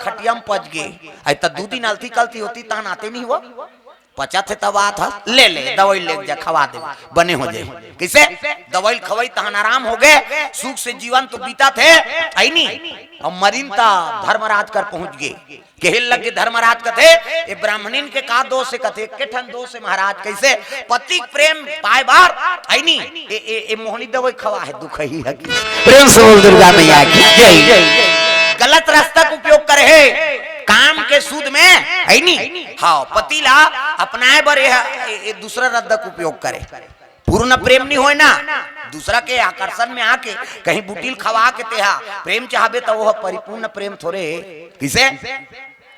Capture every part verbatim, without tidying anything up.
खटिया म पच गे। अई त दू दिन अलती कलती होती, तहन आते नहीं हुआ। पचत हे तब आत ह, ले ले, दवाई ले जा, खवा दे, बने हो जाए। कइसे? दवाई खवाई, तहन आराम हो गे, सुख से जीवन तो बीतत हे, अई नी? अऊ मरिन त धर्मराज कर पहुंच गे। केहे लगे धर्मराज कथे, "ए ब्राह्मणिन के का दोष हे?" कथे, "एके ठन दोष हे महाराज।" कइसे? पति के प्रेम पाए बर, अई नी? ए, ए, ए मोहनी दवाई खवा हे, दुखही हे कि। प्रेम से बोल दुर्गा मैया की जय। गलत रस्ता के उपयोग करे हे, काम के सूद में, अई नी? हाँ, पति ला अपनाए बर ए, ए, ए दूसरा रद्दा के उपयोग करे। पूर्ण प्रेम नहीं होय ना, दूसरा के आकर्षण में आके कहीं बुटिल खवा के तेहा प्रेम चाहबे, त वो परिपूर्ण प्रेम थोरे हे। किसे?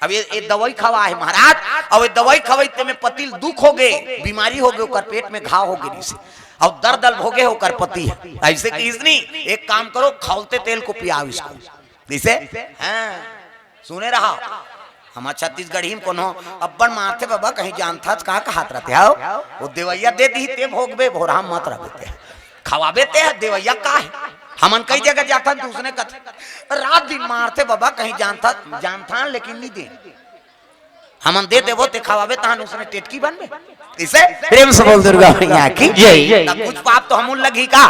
अब ये, ये दवाई खवा हे महाराज, अब ये दवाई खवाई ते में पति ल दुख हो गे, बीमारी हो गे, ओकर पेट में घाव हो गे, रिसे अब दर्द अल भोगे ओकर पति हे। अइसे किहिस नी, एक काम करो, खौलते तेल को पियाओ इसको। किसे? हाँ, सुने रहा, हमर छत्तीसगढ़ी में कोनो अब्बड़ मारथे बाबा, कहीं जानथस का कहत रथे हव? वो देवइया दे दिही ते भोगबे, भोरहा मत रह बेटे। खवाबे ते ह, देवइया का हे? हमन कई जगह जाथन त उसने कथे, रात दिन मारथे बाबा, कहीं जानथस, जानथन लेकिन नहीं दे। हमन दे देबो ते खवाबे, तहन उसने टेटकी बनबे। इसे प्रेम से बोल दुर्गा मैया की जय। तब कुछ पाप तो हमन लगही का?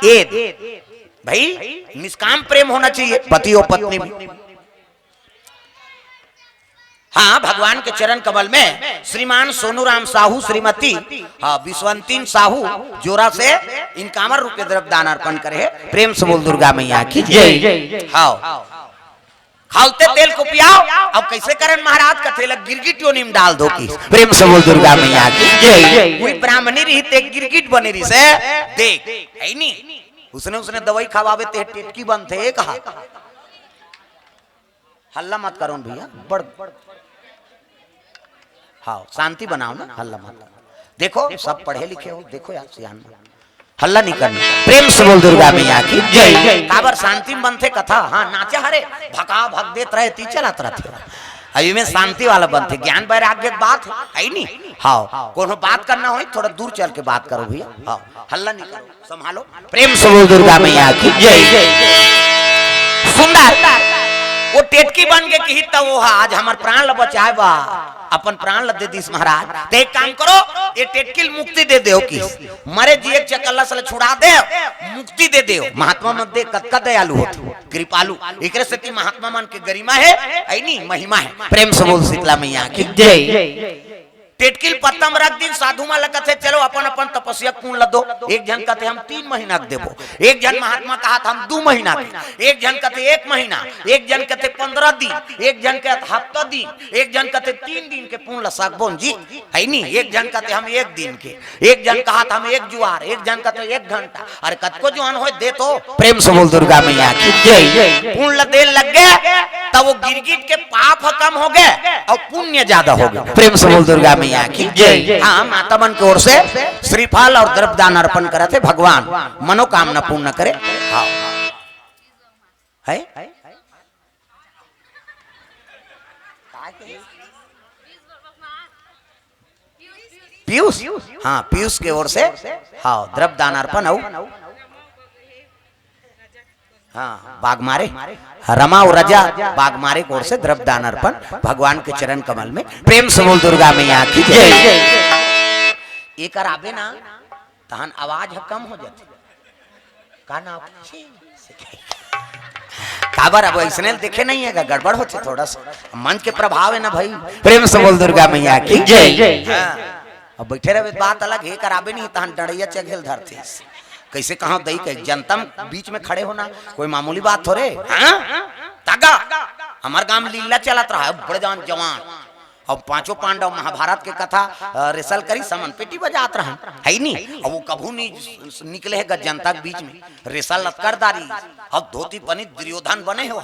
ए भाई, निष्काम प्रेम होना चाहिए पति और पत्नी में। हाँ, भगवान के चरण कमल में श्रीमान सोनू राम साहू, श्रीमती, हाँ, विश्वंतीन साहू जोरा से इनकावर रुपये द्रव्य दान अर्पण करे हे। प्रेम से बोल दुर्गा मैया की जय। हाँ, खौलते तेल को पियाओ। अब कइसे करन महाराज? कथे ल गिरगिट योनि में डाल दो कि। प्रेम से बोल दुर्गा मैया की जय। कोई ब्राह्मणी रही ते गिरगिट बने रहिसे, देख, हे नी? उसने, उसने दवाई खवाबे ते टेटकी बनथे, कहा। हल्ला मत करो न भैया, बड़, हाँ, शांति बनाओ ना, हल्ला मत करो। देखो, सब पढ़े लिखे हो, देखो यार, सियान मन। हल्ला नहीं करना। प्रेम से बोल दुर्गा मैया की जय। काबर शांति में बनथे कथा, हाँ, नाचा हरे, भका भक देत रहे, ती चलत रथे। अभी में शांति वाला बनथे, ज्ञान वैराग्य के बात हे, हे नी? हाँ, कोनो बात करना होय, थोड़ा दूर चल के बात करो भैया। हाँ, हल्ला नहीं करो। संभालो। प्रेम से बोल दुर्गा मैया की जय। सुंदर, वो टेटकी बन के किही त वो हा, आज हमर प्राण ल बचाए बा, अपन प्राण ल दे दिस महाराज। ते एक काम करो, ये टेटकी ल मुक्ति दे देव कि, मरे जिए के चकल्लस ल छुड़ा देव, मुक्ति दे देव। महात्मा मन दे कतका दयालु होथे, कृपालु। एकरे सेती महात्मा मन के गरिमा हे, हे नी, महिमा हे। प्रेम से बोल शीतला मैया की जय। टेटकी ल पत्ता म रख दिन, साधु मन ल कथे, "चलो अपन अपन तपस्या के पुण्य ल दो।" एक झन कथे, "हम तीन महीना के देबो।" एक झन महात्मा कहत, "हम दू महीना के।" एक झन कथे, "एक महीना।" एक झन कथे, "पंद्रह दिन।" एक झन कथे, "हफ्ता दिन।" एक झन कथे, "तीन दिन के पुण्य ल सकबो न जी।" हे नी? एक झन कथे, "हम एक दिन के।" एक झन कहत, "हम एक जुआर।" एक झन कथे, "एक घंटा।" अरे कतको जुआर होय दे तो। प्रेम से बोल दुर्गा मैया की जय। पुण्य ल दे लग गे, तब वो गिरगिट के पाप ह कम हो गे अऊ पुण्य ज्यादा हो गे। प्रेम से बोल दुर्गा मैया की जय। हाँ, माता मन के ओर से श्रीफल अऊ द्रव्य दान अर्पण करत हे, भगवान मनोकामना पूर्ण करे। हाँ, हे? पीयूष, हाँ, पीयूष के ओर से, हाँ, द्रव्य दान अर्पण अऊ, हाँ, बागमारे, रमा अऊ रजा बागमारे के ओर से द्रव्य दान अर्पण भगवान के चरण कमल में। प्रेम से बोल दुर्गा मैया की जय। एकर आबे ना, तहन आवाज ह कम हो जाथे। का नाम? काबर अब अइसने देखे नहीं हे, गड़बड़ होथे थोड़ा सा। मंच के प्रभाव हे ना भाई। प्रेम से बोल दुर्गा मैया की जय। हाँ। अब बैठे रहबे त बात अलग हे, कराबे नहीं तहन डंडइया चघेल धरथे। कइसे कहा दई के जनता म बीच में खड़े होना कोई मामूली बात थोरे। हाँ? तागा, हमर गांव म लीला चलत रहा, बड़े जान जवान। अब पांचों पांडव महाभारत के कथा, अ, रिसल करिस, हमन पेटी बजात रहन, हे नी? अब वो कभू नहीं निकले हे ग जनता के बीच में, रिसल लतकर दारी, अब धोती पहनी दुर्योधन बने हो,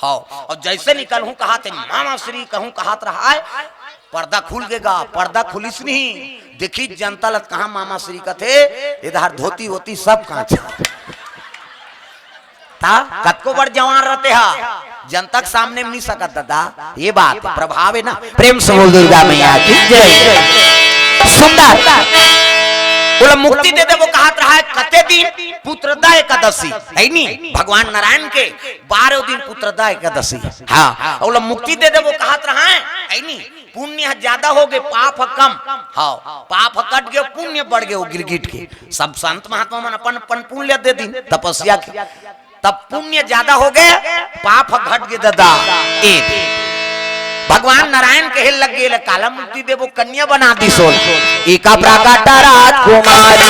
हाँ, अब जइसे निकलहूँ कहाथे, "मामा श्री" कहूँ कहात रहा हे, पर्दा खुल गे गा, पर्दा खुलिस नहीं, देखिस जनता ल त कहाँ मामा श्री कथे, एदे धोती वोती सब कांच। त कतको बड़ जवान रहिथे हा, जनता के सामने म नहीं सकत दादा। ये बात प्रभाव हे ना। प्रेम से बोल दुर्गा मैया की जय। सुंदर, बोला मुक्ति दे दे, वो कहात रहा कते दिन? पुत्रदा एकादशी, है नी? भगवान नारायण के बारह दिन पुत्रदा एकादशी। हाँ, ओला मुक्ति दे देबो कहत रहा है, है नी? पुण्य ह ज्यादा हो गे, पाप ह कम। हाँ, पाप ह कट गे, पुण्य बढ़ गे, वो गिरगिट के। सब संत महात्मा मन अपन अपन पुण्य दे दिन तपस्या के, तब पुण्य ज्यादा हो गे, पाप ह घट गे ददा। ए भगवान नारायण कहे लग गे, "ले काला मुक्ति देबो, कन्या बना दिस ओला।" एक प्रकट राजकुमारी,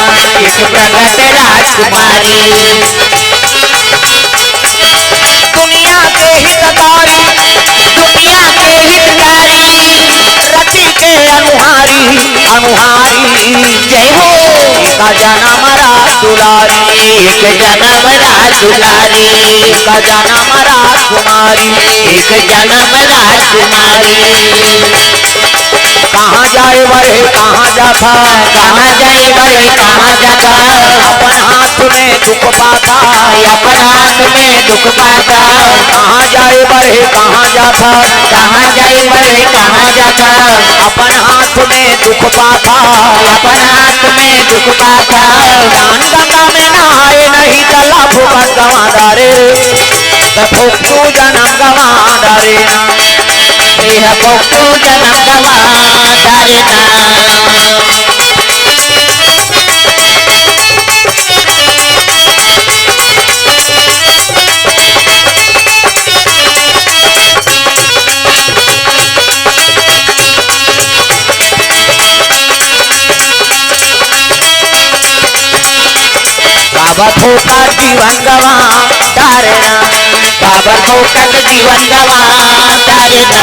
एक प्रकट राजकुमारी, दुनिया के हितकारी, दुनिया के हितकारी, रति के अनुहारी, अनुहारी, जय हो। एक जनम रास दुलारी, एक जनम रास दुलारी, एक जनम राजकुमारी, एक जनम राजकुमारी। कहाँ जाए बर हे, कहाँ जाथा? कहाँ जाए बर हे, कहाँ जाथा? अपन हाथ में दुख पाथा। अपन हाथ में दुख पाथा। कहाँ जाए बर हे, कहाँ जाथा? कहाँ जाए बर हे, कहाँ जाथा? अपन हाथ में दुख पाथा। अपन हाथ में दुख पाथा। जान गंगा में नहाए नहीं चला फुकट गंवा डारे। त फुकटू जनम गंवा डारे ना। ए ह फुकटू जनम गंवा डारे ना। बाबा फोकट जीवन गंवा डारे ना, बाबा फोकट जीवन गंवा डारे ना।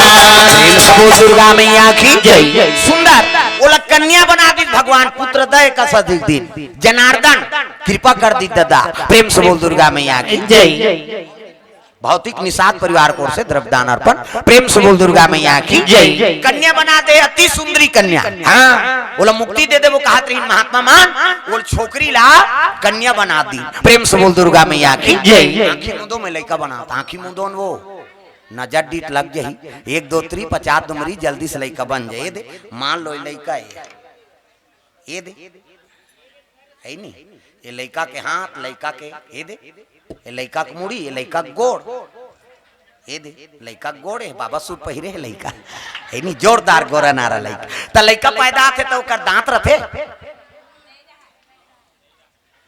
प्रेम से बोल दुर्गा मैया की जय। सुंदर, ओला कन्या बना दिस भगवान, पुत्रदा एकादशी दिन। जनार्दन कृपा कर दिस ददा। प्रेम से बोल दुर्गा मैया की जय। भौतिक निषाद परिवार की ओर से द्रव्यदान अर्पण। प्रेम से बोल दुर्गा मैया की जय। कन्या बना दे, अति सुंदरी कन्या। हाँ, ओला मुक्ति दे देबो कहत रहिन महात्मा मन, ओला छोकरी ला कन्या बना दिस। प्रेम से बोल दुर्गा मैया की जय। आँखी मूंदो, मैं लइका बनात हँव, आँखी मूंदो न वो, नजर डीठ लग जाही। एक दो तीन पचास दुमरी, जल्दी से लइका बन जाए। ए दे, मान लो लइका हे। ए दे, है नी? ए लइका के हाथ, लइका के, ए दे, ए लइका के मुड़ी, ए लइका के गोड़, ए दे, लइका के गोड़, ए बाबा सूट पहिरे हे लइका, है नी? जोरदार गोरा नारा लइका। त लइका पैदा आथे त ओकर दांत रथे?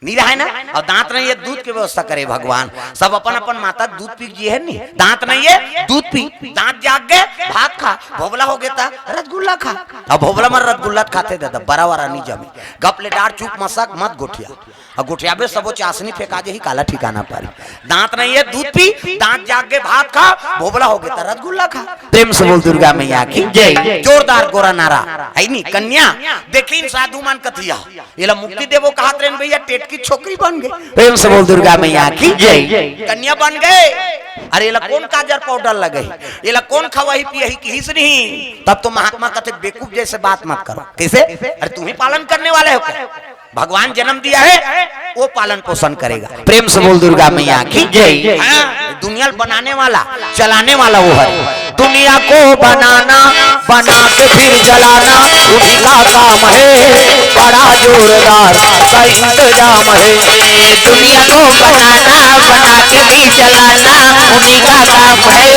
नी रहय ना? अउ दांत नहीं हे, दूध के व्यवस्था करे भगवान। सब अपन अपन माता के दूध पी के जिए हे नी। दांत नहीं हे, दूध पी। दांत जाग गे, भात खा। भोभला हो गे त रसगुल्ला खा। अब भोभला मन रसगुल्ला खाथे ददा, बरा वरा नी जमे। गप ले डार, चुप मसक, मत गोठिया। अउ गोठियाबे सबो चासनी फेंका जाही, काला ठिकाना पारी। दांत नहीं हे, दूध पी, दांत जाग गे, भात खा, भोभला हो गे त रसगुल्ला खा। प्रेम से बोल दुर्गा मैया की जय। जोरदार गोरा नारा, है नी? कन्या, देखिन साधु मन कथिया, एला मुक्ति देबो कहत रहेन भैया, टेटकी छोकरी बन गे। प्रेम से बोल दुर्गा मैया की जय। कन्या बन गे। अरे एला कोन काजर पाउडर लगही, एला कोन खवाही पियाही किहिस नहीं। तब तो महात्मा कथे, "बेवकूफ जैसे बात मत करो।" कैसे? अरे तुम ही पालन करने वाले हो क्या? भगवान जन्म दिया है, वो पालन पोषण करेगा। प्रेम से बोल दुर्गा मैया की जय। हाँ, दुनिया बनाने वाला, चलाने वाला वो है। दुनिया को बनाना, बना के फिर जलाना, उन्हीं का काम है, बड़ा जोरदार का इंतजाम है। दुनिया को बनाना, बना के भी जलाना, उन्हीं का काम है,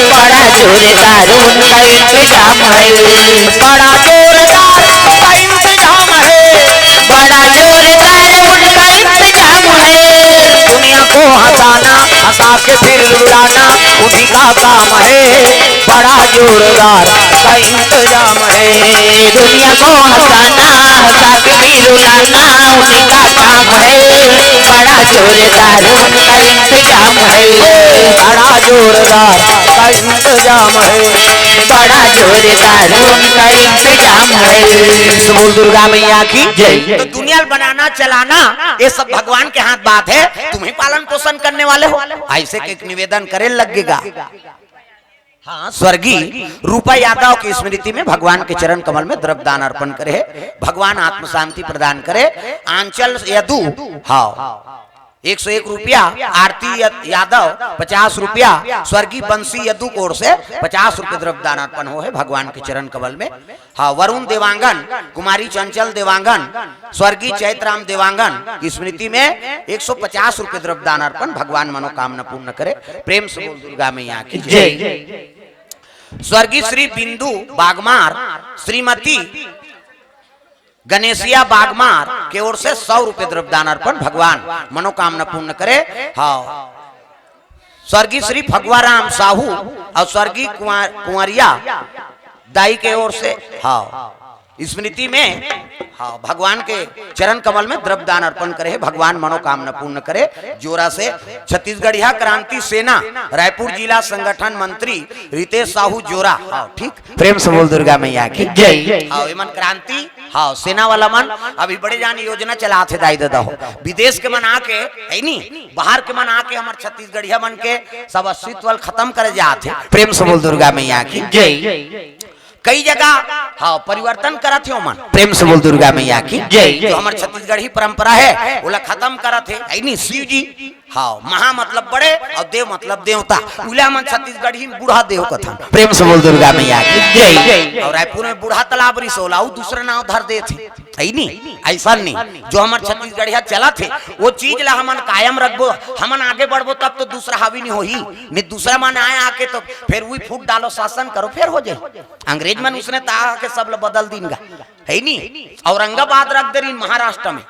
बड़ा जोरदार उनका इंतजाम है। बड़ा जोरदार का इंतजाम है, बड़ा जोरदार उनका इंतजाम है। दुनिया को हंसाना, हंसा के फिर रुलाना, उन्हीं का काम है। बड़ा जोरदार का इंतजाम है। दुनिया को हंसाना, हंसा के भी रुलाना, उन्हीं का काम है। बड़ा जोरदार उनका इंतजाम है। बड़ा जोरदार का इंतजाम है। बड़ा जोरदार उनका इंतजाम है। तो बोल दुर्गा मैया की जय। तो दुनिया बनाना चलाना, ये सब भगवान के हाथ बात है, तुम ही पालन पोषण करने वाले हो। ऐसे के एक निवेदन करे लगेगा। हाँ, स्वर्गीय रूपा यादव की स्मृति में भगवान के चरण कमल में द्रव्य दान अर्पण करे, भगवान आत्म शांति प्रदान करे। आंचल यदु, हाँ, एक सौ एक रुपया, आरती य-, यादव पचास रुपया, स्वर्गीय बंसी यदु की ओर से पचास रुपये द्रव्य दान अर्पण हो है भगवान के चरण कमल में। हाँ, वरुण देवांगन, कुमारी चंचल देवांगन, स्वर्गीय चैतराम देवांगन की स्मृति में एक सौ पचास रुपये द्रव्य दान अर्पण, भगवान मनोकामना पूर्ण करे। प्रेम से बोल दुर्गा मैया की जय। स्वर्गीय श्री बिंदु बागमार, श्रीमती गणेशिया बागमार के ओर से सौ रुपये द्रव्य दान अर्पण, भगवान मनोकामना पूर्ण करे। हाँ, स्वर्गीय श्री फगुआराम साहू और स्वर्गीय कुंवर-, कुंवरिया दाई के ओर से, हाँ, स्मृति में, हाँ, भगवान के चरण कमल में द्रव्य दान अर्पण करे है, भगवान मनोकामना पूर्ण करे। जोरा से छत्तीसगढ़िया क्रांति सेना रायपुर जिला संगठन मंत्री रितेश साहू जोरा, हाँ, ठीक, प्रेम से बोल दुर्गा मैया की जय। हाँ, एमन क्रांति, हाँ, सेना वाला मन अभी बड़े जान योजना चलात हे दाई ददा हो, विदेश के मन आके, है नी, बाहर के मन आके हमर छत्तीसगढ़िया मन के सब अस्तित्व ल खत्म करे जात हे। प्रेम से बोल दुर्गा मैया की जय। कई जगह, हाँ, परिवर्तन करत हे ओमन। प्रेम से बोल दुर्गा मैया की जय। जो हमर छत्तीसगढ़ी परंपरा है, ओला खत्म करत हे, है नी, शिव जी। हाँ, महा मतलब बड़े और देव मतलब देवता। उला मन छत्तीसगढ़ी में बूढ़ा देव कथन। प्रेम से बोल दुर्गा मैया की जय। और रायपुर में बूढ़ा तालाब रिसोला, उ दूसरा नाव धर देथे, है नी? ऐसा नहीं, जो हमर छत्तीसगढ़िया चलत हे, वो चीज ला हमन कायम रखबो, हमन आगे बढ़बो, तब तो दूसरा हावी नहीं होही। नहीं, दूसरा मन आए आके तो फिर वही फूट डालो, शासन करो, फिर हो जाए। अंग्रेज मन उसने ताहा के सब ला बदल दीन गा, है नी? औरंगाबाद रख दे रही महाराष्ट्र में,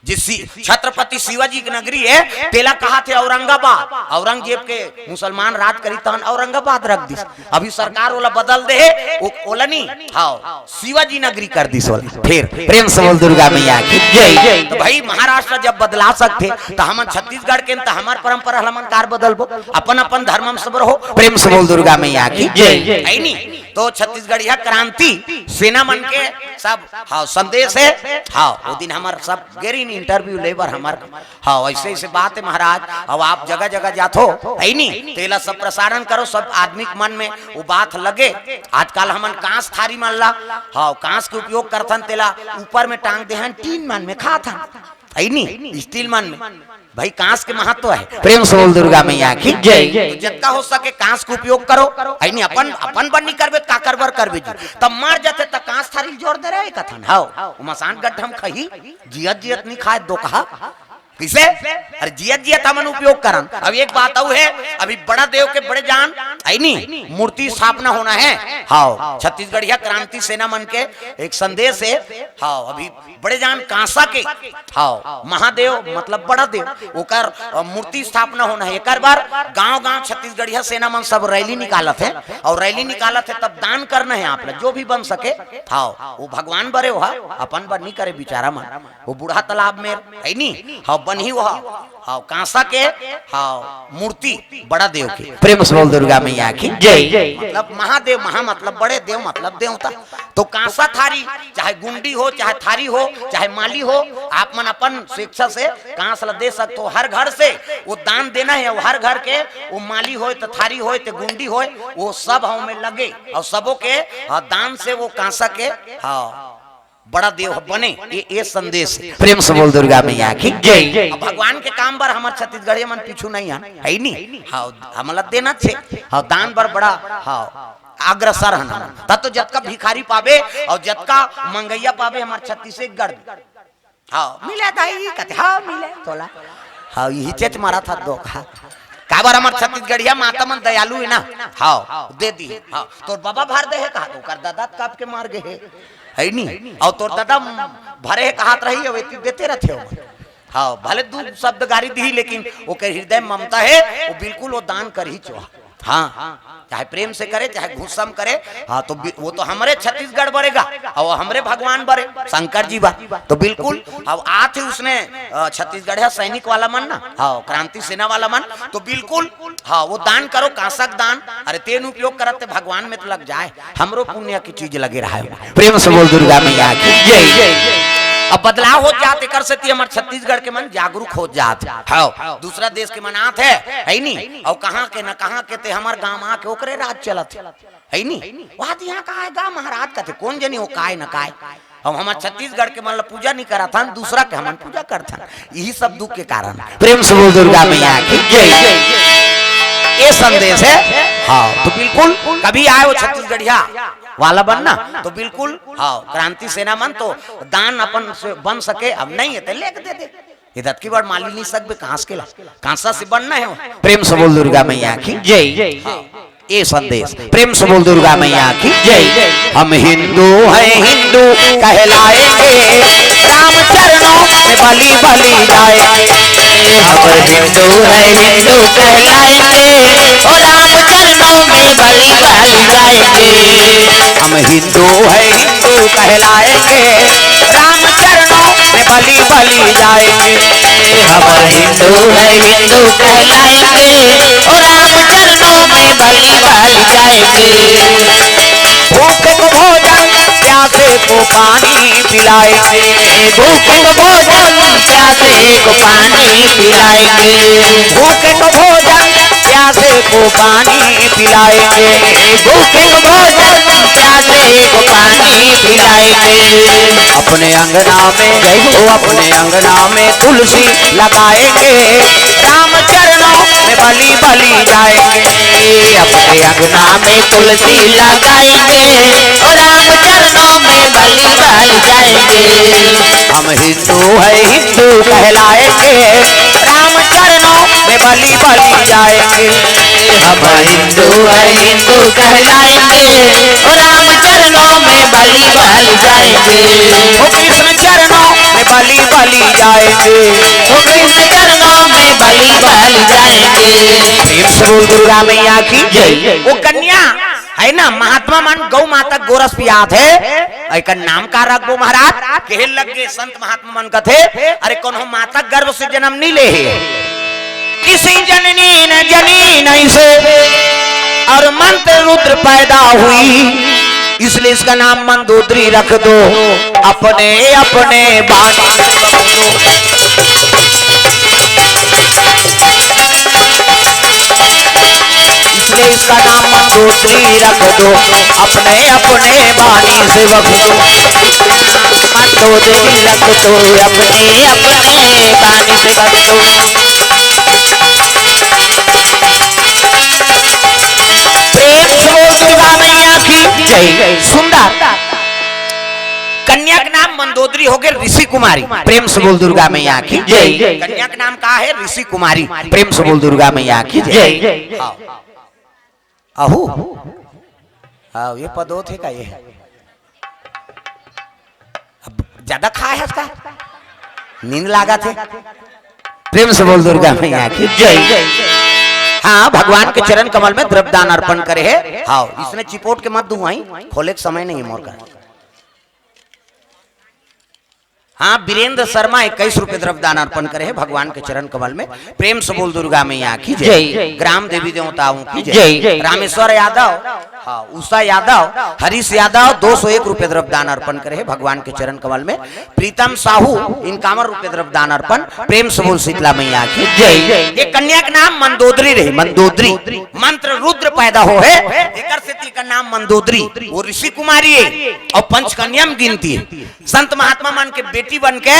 जे सी-, छत्रपति शिवाजी की नगरी है, तेला कहा थे औरंगाबाद। औरंगजेब के मुसलमान राज करी तहन औरंगाबाद रख दिस। अभी सरकार ओला बदल दे हे, ओ-, ओला नी, हाँ, शिवाजी नगरी कर दिस ओला। फिर प्रेम से बोल दुर्गा मैया की जय। तो भाई, महाराष्ट्र जब बदला सकथे, तो हमन छत्तीसगढ़ के, तो हमार परंपरा हमन कार बदलबो, अपन अपन धर्म में सब रहो। प्रेम से बोल दुर्गा मैया की जय। है नी? तो छत्तीसगढ़िया क्रांति सेना मन के सब, हाँ, संदेश है। हाँ, वो दिन हमर सब गेरिन interview ले बर हमर, हाँ, ऐसे ऐसे बात है महाराज। अब आप जगह जगह जाथो, है नी, तेला सब प्रसारण करो, सब आदमी के मन में वो बात लगे। आजकल हमन कांस थारी मन ला, हाँ, कांस के उपयोग करथन, तेला ऊपर में टांग देहन, टीन मन में खाथन, है नी, स्टील मन में। भाई, कांस के महत्व है। प्रेम से बोल दुर्गा मैया की जय। तो जतका हो सके कांस के उपयोग करो, है नी, अपन, अपन बर नी करबे, काकर बर करबे जी? तब मर जाथे त कांस थारी जोर दे रहे कथन, हाव, वो मसान गड्ढम खही, जियत जियत नी खाए दो कहा। किसे? अरे, जियत जियत हमन उपयोग करन। अब एक बात अउ है, अभी बड़ा देव के बड़े जान, है नी, मूर्ति स्थापना होना है। हाव, छत्तीसगढ़िया क्रांति सेना मन के एक संदेश है। हाव, अभी बड़े जान कांसा के, हाव, महादेव मतलब बड़ा देव, ओकर, अ, मूर्ति स्थापना होना है। एकर बर गांव-गांव छत्तीसगढ़िया सेना मन सब रैली निकालत है, और रैली निकालत है तब दान करना है आप ला, जो भी बन सके। हाव, वो भगवान बरे हो, अपन बर नी करे बिचारा मन। वो बूढ़ा तालाब में है नी, हाव, बनही वो, हाव, कांसा के, हाव, मूर्ति बड़ा देव के। प्रेम से बोल दुर्गा मैया की जय। मतलब महादेव, महा मतलब बड़े, देव मतलब देवता। तो कांसा थारी, चाहे गुंडी हो, चाहे थारी हो, चाहे माली हो, आप मन अपन स्वेच्छा से कांस ला दे सकते हो। हर घर से वो दान देना है, वो हर घर के, वो माली होय तो थारी होय तो गुंडी होय, वो सब हव में लगे और सबों के, हाँ, दान से वो कांसा के, हाँ, बड़ा देव ह बने, ये, ये संदेश है। प्रेम से बोल दुर्गा मैया की जय। अब भगवान के काम बर हमर छत्तीसगढ़िया मन पीछू नहीं हन, है नी? हाँ, हमला देना छे, हाँ, दान बर बड़ा, हाँ, अग्रसर हन हमन। तब तो जतका भिखारी पाबे और जतका मंगैया पाबे हमर छत्तीसगढ़ में। हाँ, मिले दाई, कथे, हाँ, मिले तोला। हाँ, यही चेच मारा था दो, हाँ। काबर हमर छत्तीसगढ़िया माता मन दयालु है ना? हाँ, दे दी। हाँ, तोर बाबा भर दे है कहा, तो ओकर दादा कब के मर गए है, है नी? और तोर दादा भरे है कहत रही, अब एती देते रहते हो। हाँ, भले दू शब्द गारी दी, लेकिन ओकर हृदय में ममता है, वो बिल्कुल वो दान कर ही चो। हाँ, चाहे प्रेम से करे, चाहे गुस्सा में करे, हाँ, तो बि-, वो तो हमरे छत्तीसगढ़ बरेगा और हमरे भगवान बरे, शंकर जी बा। तो बिल्कुल, अब आथे उसने, अ, छत्तीसगढ़िया सैनिक वाला मन ना, हाँ, क्रांति सेना वाला मन, तो बिल्कुल, हाँ, वो दान करो, कांसा के दान, अरे तेन उपयोग करत ते भगवान में तो लग जाए, हमरो पुण्य की चीज लगे रहा है। प्रेम से बोल दुर्गा मैया की जय। अब बदलाव हो जात, एकर सेती हमर छत्तीसगढ़ के मन जागरूक हो जात। हव, दूसरा देश के मन आत हे, है नी? अउ कहाँ के न कहाँ के ते हमर गांव आके ओकरे राज चलत हे, है नी? वहाँ तो यहाँ कहाँ हे गा महाराज कथे, कौन जनी हो काय न काय। हम हमर छत्तीसगढ़ के मन ला पूजा नहीं करत हन, दूसरा के हमन पूजा करत हन। यही सब दुख के कारण। प्रेम से बोल दुर्गा मैया की जय। ये संदेश है। हाँ, तो बिल्कुल कभी आए वो छत्तीसगढ़िया वाला बनना, तो बिल्कुल, हाँ, क्रांति सेना मन तो दान अपन से बन सके, अब नहीं है तो लेके दे दे। ये दतकी बड़ माली नहीं सकबे, कांस के ला, कांसा से बनना है वो। प्रेम से बोल दुर्गा मैया की जय। हाँ, ये संदेश। प्रेम से बोल दुर्गा मैया की जय। हम हिंदू हैं, हिंदू कहलाएंगे, राम चरणों में बलि बलि जाएंगे। हम हिंदू हैं, हिंदू कहलाएंगे, ओ राम चरणों में बलि बलि जाएंगे। हम हिंदू हैं, हिंदू कहलाएंगे, राम चरणों में बलि बलि जाएंगे। हम हिंदू हैं, हिंदू कहलाएंगे, ओ राम चरणों में बलि बलि जाएंगे। भूखे को भोजन, प्यासे को पानी पिलाएंगे। भूखे को भोजन, प्यासे को पानी पिलाएंगे। भूखे को भोजन, प्यासे को पानी पिलाएंगे। भूखे को भोजन, प्यासे को पानी पिलाएंगे। अपने अंगना में, ओ अपने अंगना में तुलसी लगाएंगे, राम चरणों में बलि बलि जाएंगे। अपने अंगना में तुलसी लगाएंगे, ओ राम चरणों में बलि बलि जाएंगे। हम हिंदू हैं, हिंदू कहलाएंगे, राम चरणों में बलि बलि जाएंगे। हम हिंदू हैं, हिंदू कहलाएंगे, ओ राम चरणों में बलि बलि जाएंगे। ओ कृष्ण चरणों में बलि बलि जाएंगे। ओ कृष्ण चरणों में बलि बलि जाएंगे। प्रेम से बोल दुर्गा मैया की जय। वो कन्या है ना, महात्मा मन गौ माता गोरस पियात हे, एकर नाम का रखबो महाराज? कहे लग गे संत महात्मा मन कथे, अरे कोनो माता गर्भ से जन्म नहीं ले हे, किसी जननी न जनी नहीं से, और मंत्र रुद्र पैदा हुई, इसलिए इसका नाम मंदोदरी रख दो। अपने अपने बाण, इसलिए इसका नाम मंदोदरी रख दो, अपने अपने बानी से बख्शो। मंदोदरी रख दो, अपने अपने बानी से बख्शो। प्रेम से बोल दुर्गा मैया की जय। सुंदर। कन्या के नाम मंदोदरी हो गए ऋषि कुमारी। प्रेम से बोल दुर्गा मैया की जय। कन्या के नाम का है? ऋषि कुमारी। प्रेम से बोल दुर्गा मैया की जय। हाँ। अहू। हाँ, ये पदो थे का ये? अब ज्यादा खाए है इसका? नींद लागा थे। प्रेम से बोल दुर्गा मैया की जय। हाँ, भगवान के चरण कमल में द्रव्य दान अर्पण करे है। हाँ, इसने चिपोट के मत दुआई, खोले के समय नहीं है मोर का। हाँ, वीरेंद्र शर्मा इक्कीस रुपए द्रव्य दान अर्पण करे है भगवान के चरण कमल में। प्रेम से बोल दुर्गा मैया की जय। जय। ग्राम देवी देवताओं की जय। जय। रामेश्वर यादव, हाँ, उषा यादव, हरीश यादव दो सौ एक रुपए द्रव्य दान अर्पण करे है भगवान के चरण कमल में। प्रीतम साहू इक्यावन रुपए द्रव्य दान अर्पण। प्रेम से बोल शीतला मैया की जय। ये कन्या के नाम मंदोदरी रही, मंदोदरी। मंत्र रुद्र पैदा हो है, एकर सेती का नाम मंदोदरी। वो ऋषि कुमारी है और पंचकन्या में गिनती है। संत महात्मा मन के बेटी बन के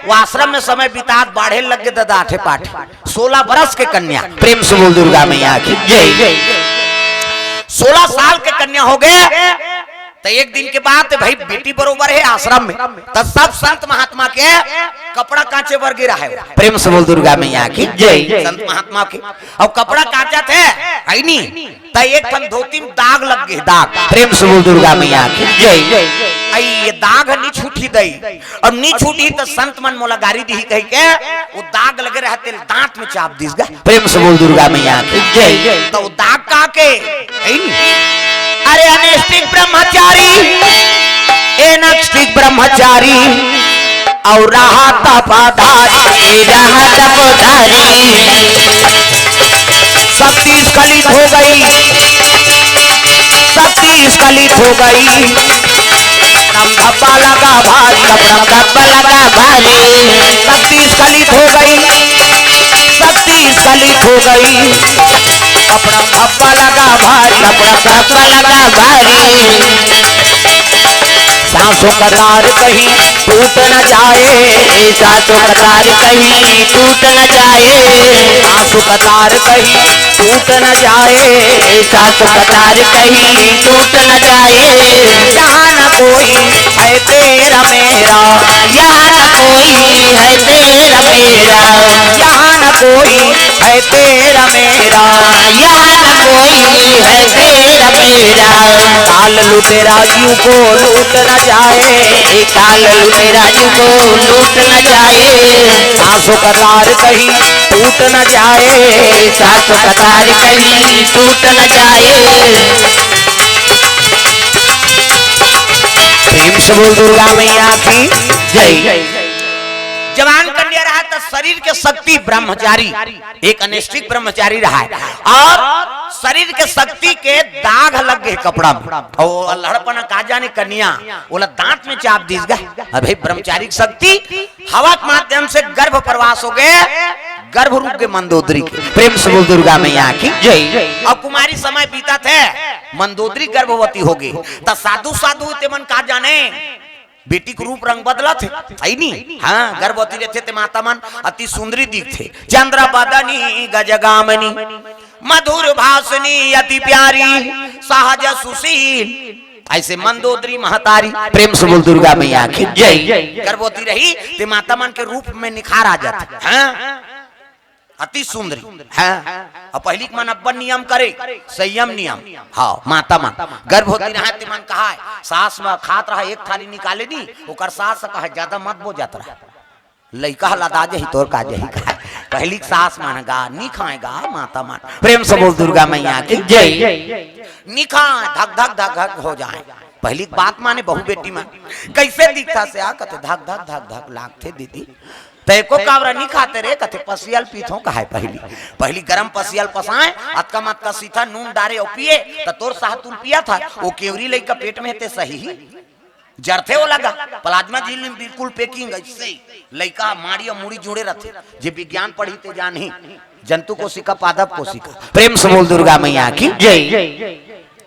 वो आश्रम में समय बितात, बाढ़े लग गए ददा आठे पाठ। सोलह बरस के कन्या। प्रेम से बोल दुर्गा मैया की जय। सोलह साल के कन्या हो गए, तो एक दिन के बाद भाई बेटी बरोबर है आश्रम में, तो सब संत महात्मा के कपड़ा कांचे बर गिरा है। प्रेम से बोल दुर्गा मैया की जय। संत महात्मा के अब कपड़ा कांचा थे, है नी, त एक ठन धोती में दाग लग गए, दाग। प्रेम से बोल दुर्गा मैया की जय। आई ये दाग नहीं छूटी दई, और नहीं छूटी तो संत मन मोला गारी दी कह के वो दाग लगे रहे तेल दांत में चाप दीस गा। प्रेम से बोल दुर्गा मैया की जय। तो वो दाग का के, है नी? अरे अनैष्ठिक ब्रह्मचारी, एनैष्ठिक ब्रह्मचारी, और रहा तपधारी, रहा तपधारी। शक्ति स्खलित हो गई, शक्ति स्खलित हो गई। धब्बा लगा भारी, कपड़ा धब्बा लगा भारी। शक्ति स्खलित हो गई, शक्ति स्खलित हो गई। कपड़ा धब्बा लगा भारी, कपड़ा धब्बा लगा भारी। सांसों का तार कहीं टूट न जाए, सांसों का तार कहीं टूट न जाए। सांसों का तार कहीं टूट न जाए, सांसों का तार कहीं टूट न जाए। यहाँ न कोई है तेरा मेरा, यहाँ न कोई है तेरा मेरा, यहाँ न कोई है तेरा मेरा, यहाँ न कोई है तेरा मेरा। काल लुटेरा यूं को लूट न जाए, काल लुटेरा यूं को लूट न जाए। सांसों का तार कहीं टूट न जाए, सांसों का तार कहीं टूट न जाए। प्रेम से बोल दुर्गा मैया की जय। जवान कन्या रहा तो शरीर के शक्ति ब्रह्मचारी, एक अनिष्ठिक ब्रह्मचारी रहा है, और शरीर के शक्ति के दाग लग गए कपड़ा में, और लड़पना का जाने कन्या ओला दांत में चाप दीस गा। अबे ब्रह्मचारी की शक्ति हवा के माध्यम से गर्भ प्रवास हो गए, गर्भ रूप के मंदोदरी के। प्रेम से बोल दुर्गा मैया की जय। अब कुमारी समय बीता थे, मंदोदरी गर्भवती हो गई, त साधु साधु ते मन का जाने बेटी के रूप रंग बदलत हे, है नी? हाँ, गर्भवती रहथे ते माता मन अति सुंदरी दिखथे। चंद्र बदनी गजगामनी, मधुर भाषणी अति प्यारी, सहज सुशील, ऐसे मंदोदरी महतारी। प्रेम से बोल दुर्गा मैया की जय। गर्भवती रही ते माता मन के रूप में निखार आ जाथे। हाँ, अति सुंदरी। हाँ, अब पहली के मन अब्बन नियम करे, संयम नियम। हाँ, माता मन गर्भवती रहे ते मन कहा है, सास में खात रहा एक थाली निकाले नी, ओकर सास कहा ज्यादा मत बो जात रहा, लइका ह लदा जही, तोर का जही कहा। पहली के सास मन गा नी खाएगा माता मन। प्रेम से बोल दुर्गा मैया की जय। नी खाए, धक धक धक धक हो जाए। पहली के बात माने बहू बेटी मन। कैसे दिखता से आ कथे धक धक धक धक लागथे दीदी। तय को काबरा नी खाते रे कथे पसियल पीथों कहाय पहली। पहली गरम पसियल पसाए, अतका मत का सीथा नून डारे और पिए, त तोर साहतुल पिया था, वो केवरी लइका पेट में ते सही ही। जरथे वो लगा, प्लाज्मा झिल्ली में बिल्कुल packing ऐसे ही। लइका माड़ी और मुड़ी जुड़े रहथे, जे विज्ञान पढ़ी ते जानही, जंतु कोशिका, पादप कोशिका। प्रेम से बोल दुर्गा मैया की जय।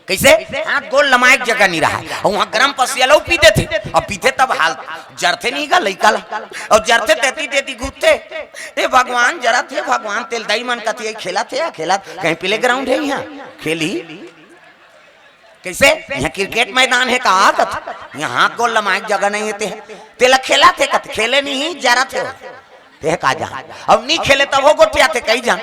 कैसे? हाथ गोल लमाए के जगह नहीं रहा है। और वहाँ गरम पसिया लो पी देथे, और पीथे तब हाल जरथे नहीं गा लइका ला। और जरथे तेती तेती घूमथे, "ए भगवान, जरत हे भगवान।" तेल दाई मन कथी है, "खेलत हे या खेलत?" कहीं playground है यहाँ, खेली। कैसे? यहाँ cricket मैदान है का? कथी यहाँ हाथ गोल लमाए के जगह नहीं है ते, तेला खेलत हे कथी, खेले नहीं, जरत हे। ते का जान, अब नहीं खेले तब हो गोठिया थे कई जान।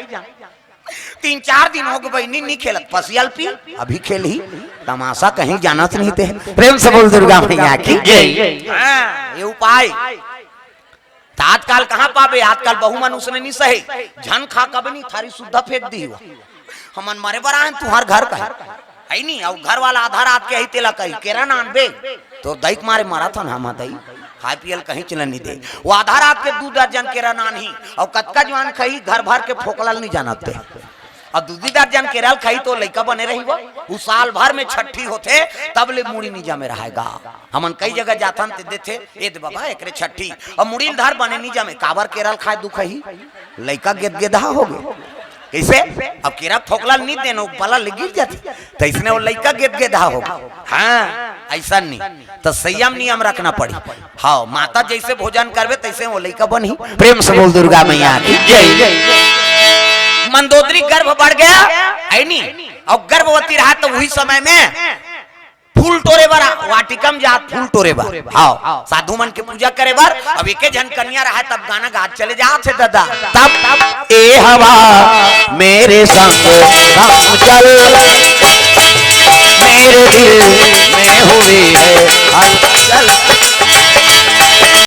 तीन चार दिन हो गए बहिनी, नी खेलत, पसियल पी, अभी खेलही। तमाशा कहीं जानत नहीं ते। प्रेम से बोल दुर्गा मैया की जय। हाँ, ये उपाय। त आजकल कहाँ पाबे, आजकल बहू मन उसने नहीं सहे, झन खा कबे नहीं, थारी सुद्धा फेंक दी हो। हमन मरे बर आए, तुहार घर का है, है नहीं, और घर वाला आधा रात के ही तेला कही, "केरा नान बे।" तो दई के मारे मरत हन हम दई, खाए पियल कहीं चलन नहीं दे। वो आधा रात के दू दर्जन केरा नान ही, और कतका जवान खाही, घर भर के फोकलल नहीं जानत ते। और दू दू दर्जन केरा ल खाही तो लइका बने रही वो। उ साल भर में छठी होथे, तब ले मुड़ी नहीं जमे रहेगा। हमन कई जगह जाथन ते देथे, "ए दे बाबा, एकरे छठी।" और मुड़ी ल धर बने नहीं जमे, काबर केरा ल खाए दुख ही। लइका गेदगेदा हो गए। कैसे? अब केरा फोकला नहीं देनो, बला ले गिर जाती। तो इसने वो लइका गेदगेदा हो गए। हाँ, ऐसा नहीं। तो संयम नियम रखना पड़ी। हाँ, माता जैसे भोजन करबे तैसे वो लइका बनही। प्रेम से बोल दुर्गा मैया की जय। मंदोदरी गर्भ बढ़ गया, है नी? और गर्भवती रहा तो वही समय में फूल टोरे बर, वाटिका में जात फूल टोरे बर। हाँ, साधु मन के पूजा करे बर। अब एके झन कन्या रहा तब गाना गात चले जात हे दादा। तब ए हवा मेरे संग हम चल, मेरे दिल में हुई है हलचल।